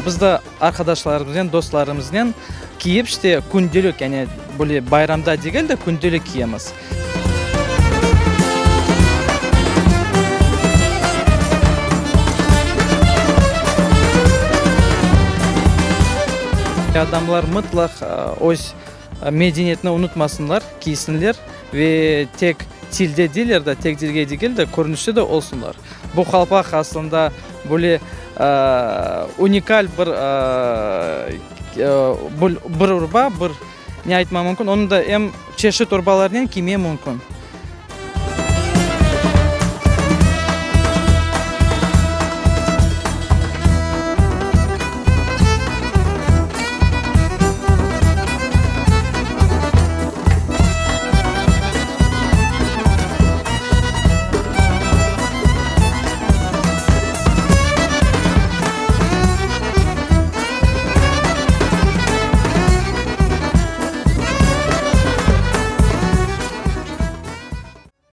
Biz de arqadaşlarımıznen, dostlarımıznen kiyip, işte, kündelik, yani böyle bayramda degil de, kündelik kiyemiz. Adamlar mıtlaq öz medeniyetini unutmasınlar, kiysinler ve tek tilde deyler de, tek dilge degil de, körünüşte de olsunlar. Bu qalpaq aslında böyle unikal bir bir urba, bir ne aytmaq mümkün, onı da em çeşit urbalarnen kiyme mümkün.